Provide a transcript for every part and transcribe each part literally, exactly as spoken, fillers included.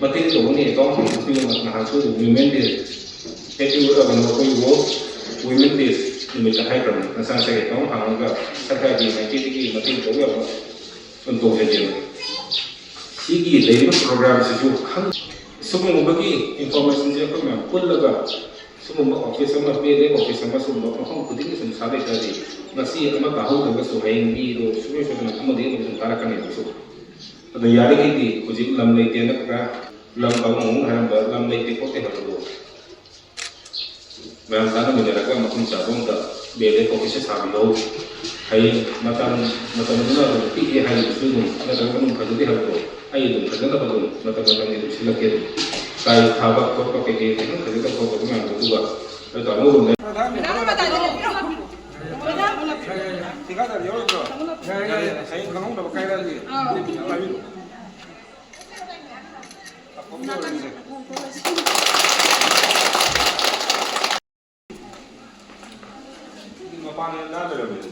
ꯃꯇꯦꯡ ꯇꯧꯒꯅꯤ꯫ ꯑꯦꯀꯥꯎꯟ ꯍꯥꯡꯗꯣꯛꯄꯤꯌꯣꯅ ꯅꯍꯥꯟꯁꯨ ꯋꯤꯃꯦꯟ ꯗꯦ, ꯍꯦꯛ ꯏꯔꯨꯔꯒ ꯑꯩꯈꯣꯏꯕꯨ ꯋꯤꯃꯦꯟ ꯗꯦ ꯅꯨꯃꯤꯠꯇ ꯍꯥꯏꯈ꯭ꯔꯕꯅꯤ꯫ ꯅꯁꯥ ꯅꯁꯥꯒꯤ ꯑꯦꯀꯥꯎꯟ ꯍꯥꯡꯉꯒ ꯁꯔꯀꯥꯔꯒꯤ ꯃꯥꯏꯀꯩꯗꯒꯤ ꯃꯇꯦꯡ ꯇꯧꯕ ꯌꯥꯕ ꯑꯗꯨꯝ ꯇꯧꯖꯒꯦꯕ꯫ ꯁꯤꯒꯤ ꯂꯩꯔꯤꯕ ꯄ꯭ꯔꯣꯒ꯭ꯔꯥꯝꯁꯤꯁꯨ ꯈꯪ-, ꯁꯤꯒꯨꯝꯕꯒꯤ ꯏꯟꯐꯣꯔꯃꯦꯁꯟꯁꯦ ꯑꯩꯈꯣꯏ ꯃꯌꯥꯝ ꯄꯨꯜꯂꯒ ꯁꯤꯒꯨꯝꯕ ꯑꯣꯐꯤꯁ ꯑꯃ, ꯄꯦ ꯑꯦꯜ ꯑꯦꯐ ꯑꯣꯐꯤꯁ ꯑꯃ ꯁꯤꯒꯨꯝꯕ ꯃꯐꯝ ꯈꯨꯗꯤꯡꯒꯤ ꯁꯨꯝ ꯁꯥ ꯂꯩꯇꯥꯔꯗꯤ ꯉꯁꯤ ꯑꯃ ꯇꯥꯍꯧꯗ꯭ꯔꯒꯁꯨ ꯍꯌꯦꯡ ꯃꯤꯗꯣ ꯁꯨꯡꯁꯣꯏ ꯁꯣꯏꯗꯅ ꯑꯃꯗꯒꯤ ꯑꯃꯗ ꯁꯨꯝ ꯇꯥꯔꯛꯀꯅꯦꯕ꯫ ꯁꯨꯝ ꯑꯗꯣ ꯌꯥꯔꯤꯈꯩꯗꯤ ꯍꯧꯖꯤꯛ ꯂꯝ ꯂꯩꯇꯦꯅ ꯈꯔ ꯂꯝ ꯀꯥꯡꯕꯨ ꯑꯃꯅ ꯍꯥꯏꯔꯝꯕ ꯂꯝ ꯂꯩꯇꯦ ꯈꯣꯠꯇꯦ ꯍꯥꯏꯕꯗꯣ ꯃꯌꯥꯝ ꯇꯥꯟꯅꯃꯤꯟꯅꯔꯒ ꯃꯐꯝ ꯆꯥꯕ ꯑꯃꯗ ꯕꯦꯜꯗꯦ ꯑꯣꯐꯤꯁꯇ ꯁꯥꯕꯤꯌꯣ꯫ ꯍꯌꯦꯡ ꯃꯇꯝ, ꯃꯇꯝꯗꯨꯅ ꯑꯗꯨꯝ ꯄꯤꯛꯑꯦ ꯍꯥꯏꯔꯤꯕꯁꯨ ꯑꯗꯨꯝ ꯅꯠꯇ꯭ꯔꯒ ꯑꯗꯨꯝ ꯐꯖꯗꯦ ꯍꯥꯏꯕꯗꯣ ꯑꯩ ꯑꯗꯨꯝ ꯐꯖꯅꯕ ꯑꯗꯨꯝ ꯃꯇꯝ ꯃꯇꯝꯒꯤ ꯑꯗꯨꯝ ꯁꯤꯜꯂꯛꯀꯦ꯫ ꯑꯗꯨꯝ ꯇꯥꯏꯜꯁ ꯊꯥꯕ ꯈꯣꯠꯄ ꯀꯩꯀꯩ ꯈꯤꯇꯪ ꯐꯖꯗꯕ ꯈꯣꯠꯄ ꯃꯌꯥꯝꯗꯣ ꯑꯗꯨꯒ ꯑꯗꯨꯒ ꯑꯃꯔꯣꯝꯗ ꯃꯦꯗꯥꯝ ꯑꯃ ꯇꯥꯏꯗ ꯂꯦꯞꯄꯤꯔꯣ꯫ ꯃꯦꯗꯥꯝ꯫ ꯊꯤꯀꯥꯗꯥꯔ ꯌꯥꯎꯔꯣꯏꯗ꯭ꯔꯣ? ꯌꯥꯏ, ꯌꯥꯏ, ꯌꯥꯏ꯫ ꯍꯌꯦꯡ ꯈꯪꯍꯧꯅꯕ ꯀꯥꯏꯔꯛꯑꯗꯤ ꯑꯥꯎ꯫ ꯍꯥꯏꯕꯤꯔꯛꯑꯣ꯫ ꯃꯄꯥꯟꯗ ꯅꯥꯟꯗꯣꯏꯔꯕꯅꯤ꯫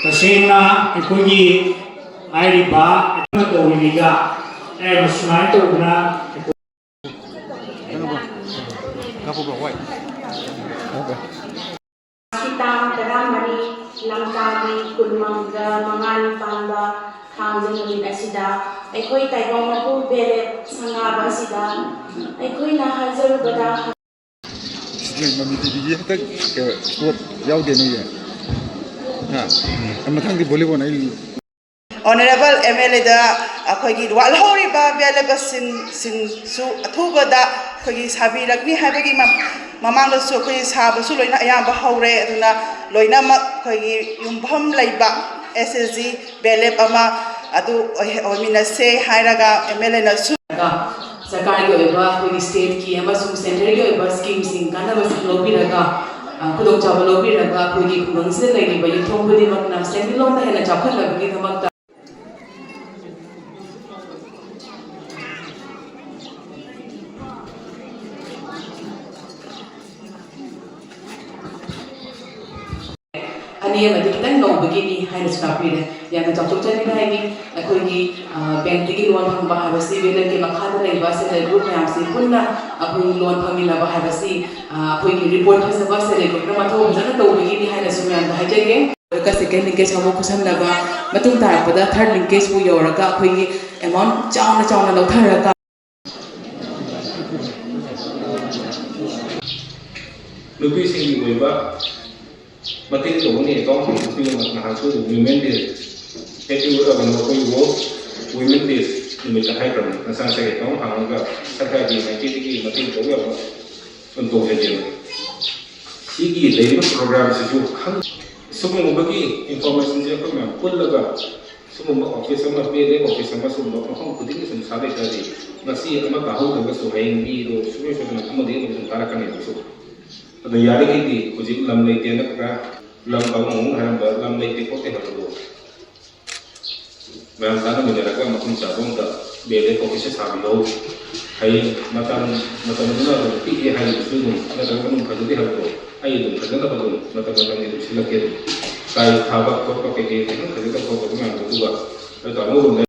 ꯇꯁꯦꯡꯅ ꯑꯩꯈꯣꯏꯒꯤ ꯍꯥꯏꯔꯤꯕ ꯑꯩꯈꯣꯏꯅ ꯇꯧꯔꯤꯉꯩꯗ ꯑꯦ, ꯁꯨꯃꯥꯏꯅ ꯇꯧꯗꯅ ꯁꯤ ꯇꯥꯡ ꯇꯔꯥꯃꯔꯤ, ꯂꯝꯇꯥꯒꯤ ꯀꯨꯟꯃꯥꯄꯟꯒ ꯃꯉꯥꯅꯤ ꯄꯥꯟꯕ ꯊꯥꯡꯖ ꯅꯨꯃꯤꯠ ꯑꯁꯤꯗ ꯑꯩꯈꯣꯏ ꯇꯥꯏꯕꯪ ꯃꯄꯨ ꯕꯦꯂꯦꯠ ꯁꯪꯒꯥꯕ ꯑꯁꯤꯗ ꯑꯩꯈꯣꯏꯅ ꯍꯥꯏꯖꯔꯨꯕꯗ ꯁꯤꯗꯤ ꯃꯃꯤ ꯇꯤꯚꯤꯒꯤ ꯍꯟꯗꯛ ꯏꯁꯄꯣꯔꯠ ꯌꯥꯎꯗꯦ ꯅꯣꯏꯒꯤ? ꯍꯥ? ꯃꯊꯪꯗꯤ ꯚꯣꯂꯤꯕꯣꯜ ꯑꯩ ꯑꯣꯅꯔꯦꯕꯜ ꯑꯦꯝ ꯑꯦꯜ ꯑꯦꯗ ꯑꯩꯈꯣꯏꯒꯤ ꯋꯥꯠꯍꯧꯔꯤꯕ ꯕꯤ ꯑꯦꯜ ꯑꯦꯐ ꯁꯤꯡꯁꯨ ꯑꯊꯨꯕꯗ ꯑꯩꯈꯣꯏꯒꯤ ꯁꯥꯕꯤꯔꯛꯅꯤ ꯍꯥꯏꯕꯒꯤ ꯃ-, ꯃꯃꯥꯡꯗꯁꯨ ꯑꯩꯈꯣꯏꯒꯤ ꯁꯥꯕꯁꯨ ꯂꯣꯏꯅ ꯑꯌꯥꯝꯕ ꯍꯧꯔꯦ꯫ ꯑꯗꯨꯅ ꯂꯣꯏꯅꯃꯛ ꯑꯩꯈꯣꯏꯒꯤ ꯌꯨꯝꯐꯝ ꯂꯩꯕ ꯑꯦꯁ ꯑꯦꯁ ꯖꯤ ꯕꯤ ꯑꯦꯜ ꯑꯦꯐ ꯑꯃ ꯑꯗꯨ ꯑꯣꯏ-, ꯑꯣꯏꯃꯤꯟꯅꯁꯦ ꯍꯥꯏꯔꯒ ꯑꯦꯝ ꯑꯦꯜ ꯑꯦꯅꯁꯨ ꯁꯔꯀꯥꯔꯒꯤ ꯑꯣꯏꯕ ꯑꯩꯈꯣꯏꯒꯤ ꯁ꯭ꯇꯦꯠꯀꯤ ꯑꯃꯁꯨꯡ ꯁꯦꯟꯇꯔꯒꯤ ꯑꯣꯏꯕ ꯁ꯭ꯀꯤꯝꯁꯤꯡ ꯀꯥꯟꯅꯕꯁꯤꯡ ꯂꯧꯕꯤꯔꯒ, ꯑ, ꯈꯨꯗꯣꯡꯆꯥꯕ ꯂꯧꯕꯤꯔꯒ ꯑꯩꯈꯣꯏꯒꯤ ꯈꯨꯡꯒꯪꯁꯤꯗ ꯂꯩꯔꯤꯕ ꯌꯨꯝꯊꯣꯡ ꯈꯨꯗꯤꯡꯃꯛꯅ ꯁꯦꯟꯃꯤꯠꯂꯣꯟꯗ ꯍꯦꯟꯅ ꯆꯥꯎꯈꯠꯅꯕꯒꯤꯗꯃꯛꯇ ꯑꯅꯤ ꯑꯃꯗꯤ ꯈꯤꯇꯪ ꯅꯧꯕꯒꯤꯅꯤ ꯍꯥꯏꯅꯁꯨ ꯇꯥꯛꯄꯤꯔꯦ꯫ ꯌꯥꯝꯅ ꯆꯥꯎꯊꯣꯛꯆꯅꯤꯡꯉꯥꯏꯅꯤ꯫ ꯑꯩꯈꯣꯏꯒꯤ, ꯑ, ꯕꯦꯡꯛꯇꯒꯤ ꯂꯣꯟ ꯐꯪꯕ ꯍꯥꯏꯕꯁꯤ, ꯕꯦꯡꯛꯀꯤ ꯃꯈꯥꯗ ꯂꯩꯕ ꯁꯦꯜꯐ ꯍꯦꯜꯞ ꯒ꯭ꯔꯨꯞ ꯃꯌꯥꯝꯁꯤ ꯄꯨꯟꯅ ꯑꯩꯈꯣꯏ ꯂꯣꯟ ꯐꯪꯃꯤꯟꯅꯕ ꯍꯥꯏꯕꯁꯤ, ꯑ, ꯑꯩꯈꯣꯏꯒꯤ ꯔꯤꯄꯣꯔꯠ ꯐꯖꯕ ꯁꯦꯜꯐ ꯍꯦꯜꯞ ꯒ꯭ꯔꯨꯞꯅ ꯃꯊꯧ ꯐꯖꯅ ꯇꯧꯕꯒꯤꯅꯤ ꯍꯥꯏꯅꯁꯨ ꯃꯌꯥꯝꯗ ꯍꯥꯏꯖꯒꯦ꯫ ꯁꯦꯀꯦꯟ ꯂꯤꯡꯀꯦꯖ ꯑꯃꯨꯛ ꯈꯨꯠꯁꯝꯅꯕ, ꯃꯇꯨꯡ ꯇꯥꯔꯛꯄꯗ ꯊꯥꯔꯠ ꯂꯤꯡꯀꯦꯖꯄꯨ ꯌꯧꯔꯒ ꯑꯩꯈꯣꯏꯒꯤ ꯑꯦꯃꯥꯎꯟ ꯆꯥꯎꯅ ꯆꯥꯎꯅ ꯂꯧꯊꯔꯒ ꯅꯨꯄꯤꯁꯤꯡꯒꯤ ꯑꯣꯏꯕ ꯃꯇꯦꯡ ꯇꯧꯒꯅꯤ꯫ ꯑꯦꯀꯥꯎꯟ ꯍꯥꯡꯗꯣꯛꯄꯤꯌꯣ꯫ ꯅꯍꯥꯟꯁꯨ ꯋꯤꯃꯦꯟ ꯗꯦ, ꯍꯦꯛ ꯎꯔꯒ ꯑꯩꯈꯣꯏꯕꯨ ꯋꯤꯃꯦꯟ ꯗꯦ ꯅꯨꯃꯤꯠꯇ ꯍꯥꯏꯈ꯭ꯔꯕꯅꯤ, ꯅꯁꯥ ꯅꯁꯥꯒꯤ ꯑꯦꯀꯥꯎꯟ ꯍꯥꯡꯉꯒ ꯁꯔꯀꯥꯔꯒꯤ ꯃꯥꯏꯀꯩꯗꯒꯤ ꯃꯇꯦꯡ ꯇꯧꯕ ꯌꯥꯕ ꯑꯗꯨꯝ ꯇꯧꯖꯒꯦꯕ꯫ ꯁꯤꯒꯤ ꯂꯩꯔꯤꯕ ꯄ꯭ꯔꯣꯒ꯭ꯔꯥꯝꯁꯤꯁꯨ ꯈꯪ-, ꯁꯤꯒꯨꯝꯕꯒꯤ ꯏꯟꯐꯣꯔꯃꯦꯁꯟꯁꯦ ꯑꯩꯈꯣꯏ ꯃꯌꯥꯝ ꯄꯨꯜꯂꯒ ꯁꯤꯒꯨꯝꯕ ꯑꯣꯐꯤꯁ ꯑꯃ, ꯄꯤ ꯑꯦꯜ ꯑꯦꯐ ꯑꯣꯐꯤꯁ ꯑꯃ ꯁꯤꯒꯨꯝꯕ ꯃꯐꯝ ꯈꯨꯗꯤꯡꯒꯤ ꯁꯨꯝ ꯁꯥ ꯂꯩꯇꯥꯔꯗꯤ, ꯉꯁꯤ ꯑꯃ ꯇꯥꯍꯧꯗ꯭ꯔꯒꯁꯨ ꯍꯌꯦꯡ ꯃꯤꯗꯣ ꯁꯨꯡꯁꯣꯏ ꯁꯣꯏꯗꯅ ꯑꯃꯗꯒꯤ ꯑꯃꯗ ꯁꯨꯝ ꯇꯥꯔꯛꯀꯅꯦꯕ꯫ ꯁꯨꯝ ꯑꯗꯣ ꯌꯥꯔꯤꯈꯩꯗꯤ ꯍꯧꯖꯤꯛ ꯂꯝ ꯂꯩꯇꯦꯅ ꯈꯔ ꯂꯝ ꯀꯥꯡꯕꯨ ꯑꯃꯨꯛ ꯍꯥꯏꯔꯝꯕ, ꯂꯝ ꯂꯩꯇꯦ ꯈꯣꯠꯇꯦ ꯍꯥꯏꯕꯗꯣ ꯃꯌꯥꯝ ꯇꯥꯟꯅꯃꯤꯟꯅꯔꯒ ꯃꯐꯝ ꯆꯥꯕ ꯑꯃꯗ ꯕꯤ ꯑꯦꯜ ꯑꯦꯐ ꯑꯣꯐꯤꯁꯁꯦ ꯁꯥꯕꯤꯔꯣ꯫ ꯍꯌꯦꯡ ꯃꯇꯝ, ꯃꯇꯝꯗꯨꯅ ꯑꯗꯨꯝ ꯄꯤꯛꯑꯦ ꯍꯥꯏꯔꯤꯕꯁꯨ ꯑꯗꯨꯝ, ꯅꯠꯇ꯭ꯔꯒ ꯑꯗꯨꯝ ꯐꯖꯗꯦ ꯍꯥꯏꯕꯗꯣ ꯑꯩ ꯑꯗꯨꯝ ꯐꯖꯅꯕ ꯑꯗꯨꯝ ꯃꯇꯝ ꯃꯇꯝꯒꯤ ꯑꯗꯨꯝ ꯁꯤꯜꯂꯛꯀꯦ꯫ ꯑꯗꯨꯝ ꯇꯥꯏꯜꯁ ꯊꯥꯕ ꯈꯣꯠꯄ ꯀꯩꯀꯩ ꯈꯤꯇꯪ ꯐꯖꯗꯕ ꯈꯣꯠꯄ ꯃꯌꯥꯝꯗꯣ, ꯑꯗꯨꯒ ꯑꯗꯨ ꯇꯥꯃꯣ ꯑꯗꯨꯝ